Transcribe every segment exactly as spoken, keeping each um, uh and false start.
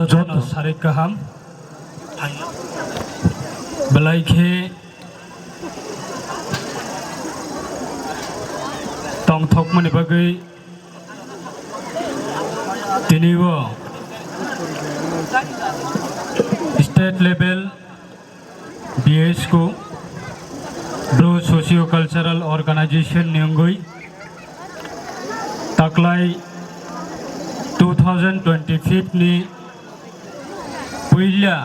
Joto sarik kaham. Belai khe tongthokmani bagwi tini o state level B S K, Bru Socio Cultural Organization ni wngwi taklai two thousand twenty-five ni puila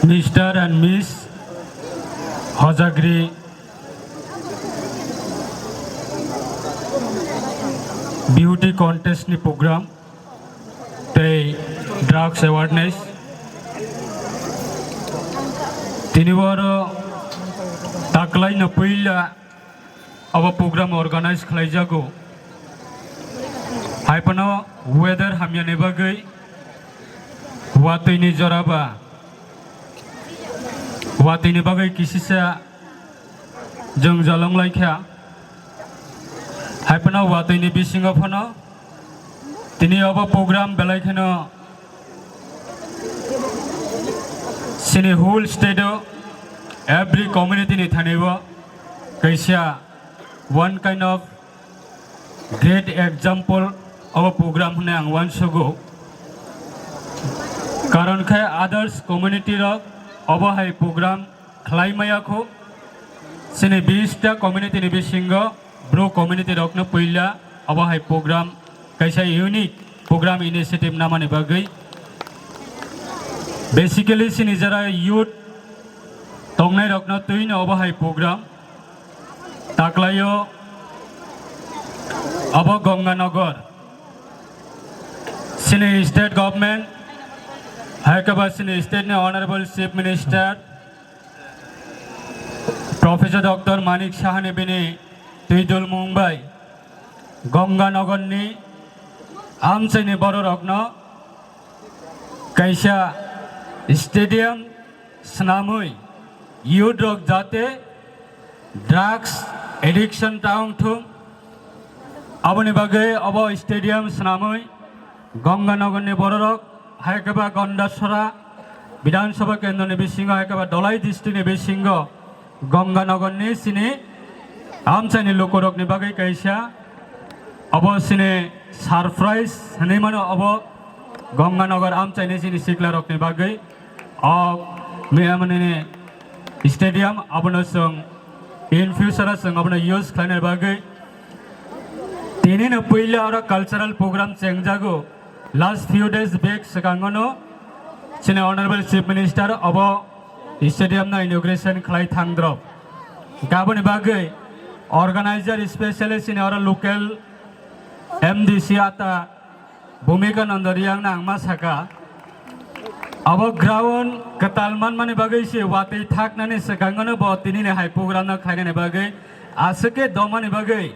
Mister and Miss Hojagri Beauty Contest ni program tei drugs awareness. Tini oro taklaino puila abo program organize khlaijago. Hai phano weather hamyani bagwi watwini jora ba watwini bagwi kisisa jwngjal wng lai kha. Hai phano watwini bisingo phano tini obo program belai kheno chini whole state o every community ni thani o kaisa one kind of great example obo program hwnwi ang uansugo. Karon khe others community rok obo hai program khlai maya kho. Chini bish ta community ni bisingo Bru community rokno puila obo hai program kaisa unique program initiative namani bagwi. Basically chini jara youth tongnai rokno twino obo hai program taklaio obo Ganganagar. Chini state government, hai khe ba chini state ni Honorable Chief Minister Professor Doctor Manik Saha ni bini twi dulmung bai Ganganagar ni amchaini bororokno kaisa stadium swnamwi youth rok jate drugs addiction ta wng thung, aboni bagwi obo stadium swnamwi Ganganagar ni bororok, hai khe ba Gandasora Bidhan Sabha kendro ni bisingo, hai khe ba Dholai district ni bisingo Ganganagar ni chini amchaini lukurok ni bagwi kaisa obo chini surprise hwnwi mano obo Ganganagar amchaini chini sikla rok ni bagwi. O miyamani stadium abono chwng in future o chwng abono use khlaina bagwi tini no puila oro cultural program chengjago. Last few days back swkango no chini Honorable Chief Minister obo stadium no inauguration khlai thangdrop. Aboni bagwi organizer specially chini oro local M D C ata Bhumika Nando Riyang no ang ma saka, abo ground kwtal manmani bagwi se watwi thaknani swkango no bo tinini hai program no khlainani bagwi aswk khe domani bagwi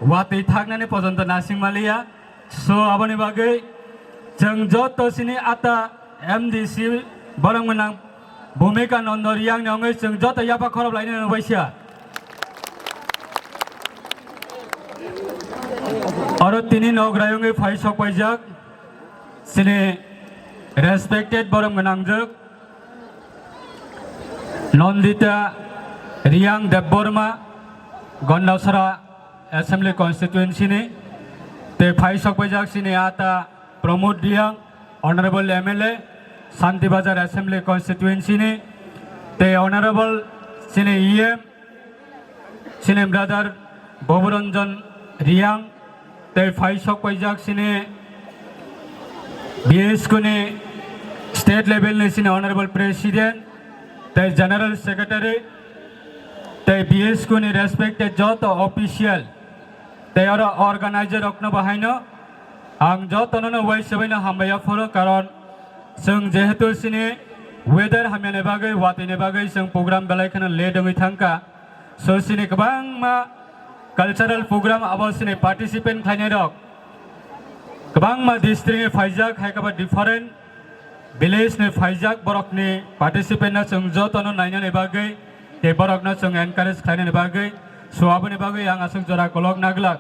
watwi thaknani pojonto nasing maliya. So aboni bagwi chwng joto chini ata M D C borok mwnang Bhumika Nando Riyang ni wngwi chwng joto yapha khorop lainani wngbaisa. Oro tini nog rayungwi phai sok paijak chini respected borok mwnangjak Nandita Riyang Debbarma, Gandasora Assembly Constituency ni, tei phai sok paijak chini ata Pramod Riyang, Honorable M L A, Santi Bazar Assembly Constituency ni, tei Honorable chini E M, chini brother Boboranjan Riyang, tei phai sok paijak chini B S K ni state level ni chini Honorable President, tei General Secretary, tei B S K ni respected joto official, tei oro organizer rokno bo haino ang jotono no uaisabui no hambai yaphoro, karon chwng jehetu chini weather hamyani bagwi, watwi ni bagwi chwng program belai kheno late wngwi thangkha. So chini kwbangma cultural program abo chini participant khlainai rok kwbangma district ni phaijak, hai khe ba different village ni phaijak borok ni participant no chwng joto no nainani bagwi tei borok no chwng encourage khlainani bagwi. So aboni bagwi ang aswk jora kolok naglak.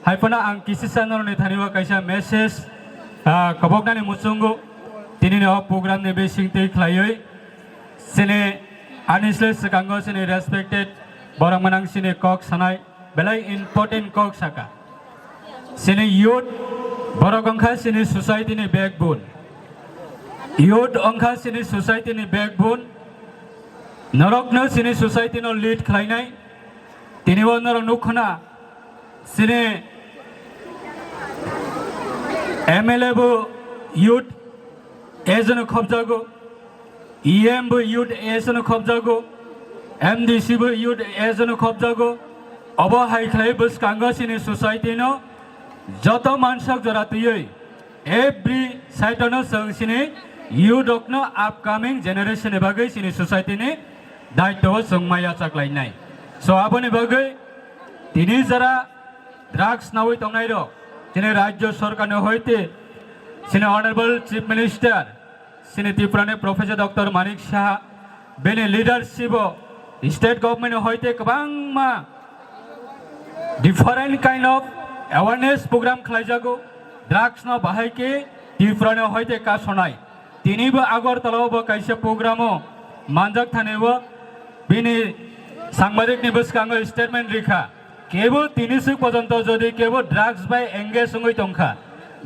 Hai phano ang kisisa noroni thani o kaisa message Ah, koboknani muchungo tinini o program ni bisingtwi khlaiwi chini ani sle swkango chini respected borok manang chini kok sanai belai important kok saka. Chini youth borok wngkha chini society ni backbone. Youth wngkha chini society ni backbone. Norokno chini society no lead khlainai. Tini o norok nukkha na chini M L A bo youth age no khobjago, E M bo youth age no khobjago, M D C bo youth age no khobjago. Obo hai khlai bwskango chini society no joto mansak jora twiwi every side no chwng chini youth rok no upcoming generation ni bagwi chini society ni daityo o chwng maya chaklainai. So aboni bagwi tini jara drugs nawi tongnai rok, chini rajyo sorkar ni hoite chini honorable chief minister, chini Tripura ni professor doctor Manik Saha, bini leadership o state government ni hoite kwbangma different kind of awareness program khlaijago. Drugs no bahai khe Tripura ni hoite kasonai. Tini bo Agartala o bo kaisa program o manjak thani o bini sangbadik ni bwskango statement rikha. Kebo tini swk pojonto jodi kebo drugs bai engage wngwi tongkha,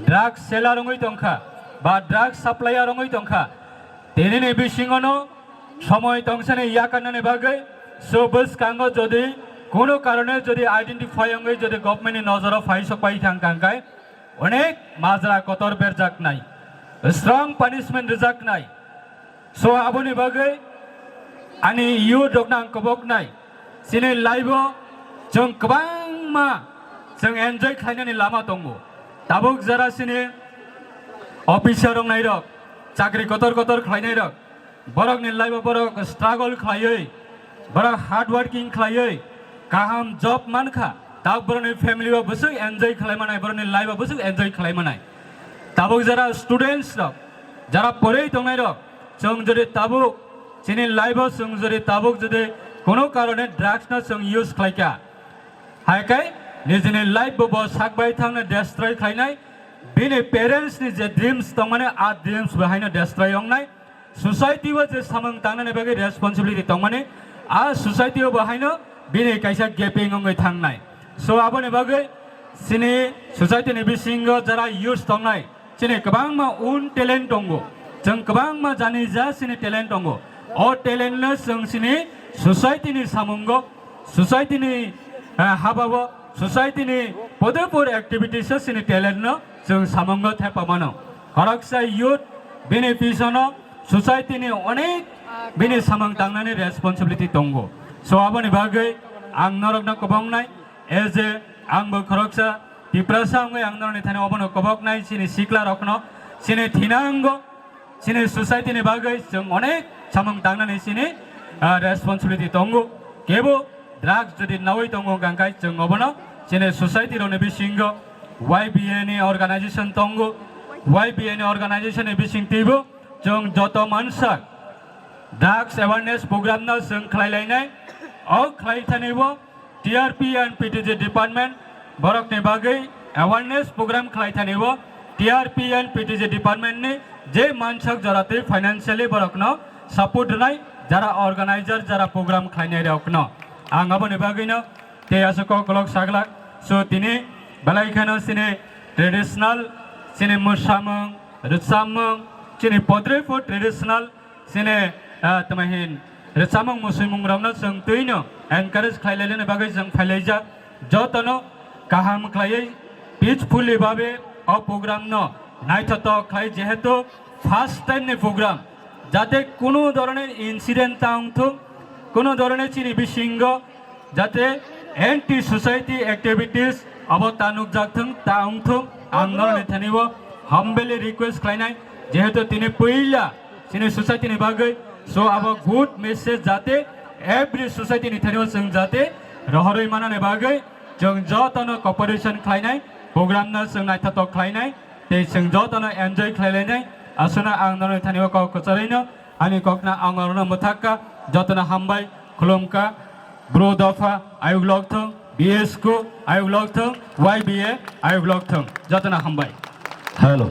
drugs seller wngwi tongkha, ba drugs supplier wngwi tongkha, tini ni bisingo no somoi tongsani yakarnani bagwi so bwskango jodi kono karone jodi identify wngwi jodi government ni nojoro phai sok pai thang kangkai onek majra kotor berjaknai, strong punishment rijaknai. So aboni bagwi ani youth rokno ang koboknai, chini life o chwng kwbangma chwng enjoy khlainani lama tongo. Tabuk jara chini officer rok nairok, chakri kotor kotor khlainai rok, borokni life o borok struggle khlaiwi, borok hard working khlaiwi kaham job mankha, tabuk borokni family o bwswk enjoy khlai manai, borokni life o bwswk enjoy khlai manai. Tabuk jara students rok, jara porwi tongnai rok, chwng jodi tabuk chini life o chwng jodi tabuk jodi kono karone drugs no chwng use khlaikha, hai khe nijini life bo bo sakbai thangno destroy khlainai, bini parents ni je dreams tongmani a dreams bo haino destroy wngnai. Society o je samung tangnani bagwi responsibility tongmani, a society o bo haino bini kaisa gaping wngwi thangnai. So aboni bagwi chini society ni bisingo jara youth tongnai, chini kwbangma own talent tongo, chwng kwbangma jani ja chini talent tongo. O talent no chwng chini society ni samungo, society ni, eh, habao, society ni podepur activities o chini talent no chwng samungo thepa mano. Khoroksa youth bini pisono society ni onek bini samung tangnani responsibility tongo. So aboni bagwi ang norokno kwbongnai, as a ang bo khoroksa Tiprasa wngwi ang norokni thani obono kwboknai, chini sikla rokno chini thinango, chini society ni bagwi chwng onek samung tangnani chini, ah, responsibility tongo. Kebo drugs jodi nawi tongo hwnkha khe chwng obono chini society rokni bisingo Y B A ni organization tongo, Y B A ni organization ni bising twibo chwng joto mansak drugs awareness program no chwng khlai lainai. O khlai thani bo T R P and P T G department borok ni bagwi awareness program khlai thani bo T R P and P T G department ni je mansak jora twi financially borok no support rwnai, jara organizer, jara program khlainai rok no ang aboni bagwi no tei aswk kok kolok saglak. So tini belai kheno chini traditional, chini mwsamung, rwchapmung, chini podrepot traditional, chini, ah, tamo hin rwchapmung mwswimung rokno chwng twino encourage khlai lainani bagwi chwng phailaijak. Jotono kaham khlaiwi peacefully babe o program no naithotok khlai, jehetu first time ni program, jate kunu dhoroner incident ta wngthung, kunu dhoroner chini bisingo jate anti society activities abo ta nukjak thung, ta wngthung, ang norokni thani bo humbly request khlainai, jehetu tini puila chini society ni bagwi, so abo good message jate every society ni thani bo chwng jate rohorwi manani bagwi chwng jotono cooperation khlainai, program no chwng naithotok khlainai, tei chwng jotono enjoy khlai lainai. Aswkno ang norokni thani bo kok kwcharwino ani kokno ang norokno mwthakka, jotono hambai, khulumkha, Bru Dopha ayuk lok thung, B S K ayuk lok thung, Y B A ayuk lok thung, jotono hambai. Hello.